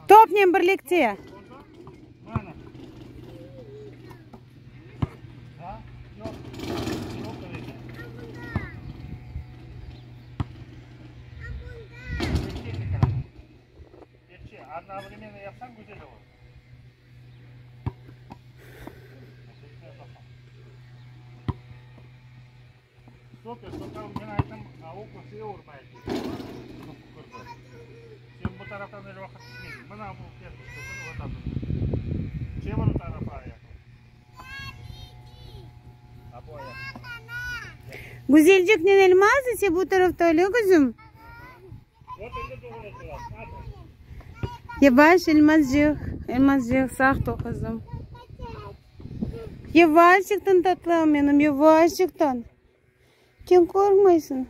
Topnen birlikte. Güzelciknen Elmaz ise bu tarafta, öyle, qızım? Yavaş, Elmazcıq, Elmazcıq, saqt ol, qızım. Yavaşçıqtan, tatlım menim, yavaşçıqtan. Sen qorqmaysıñ.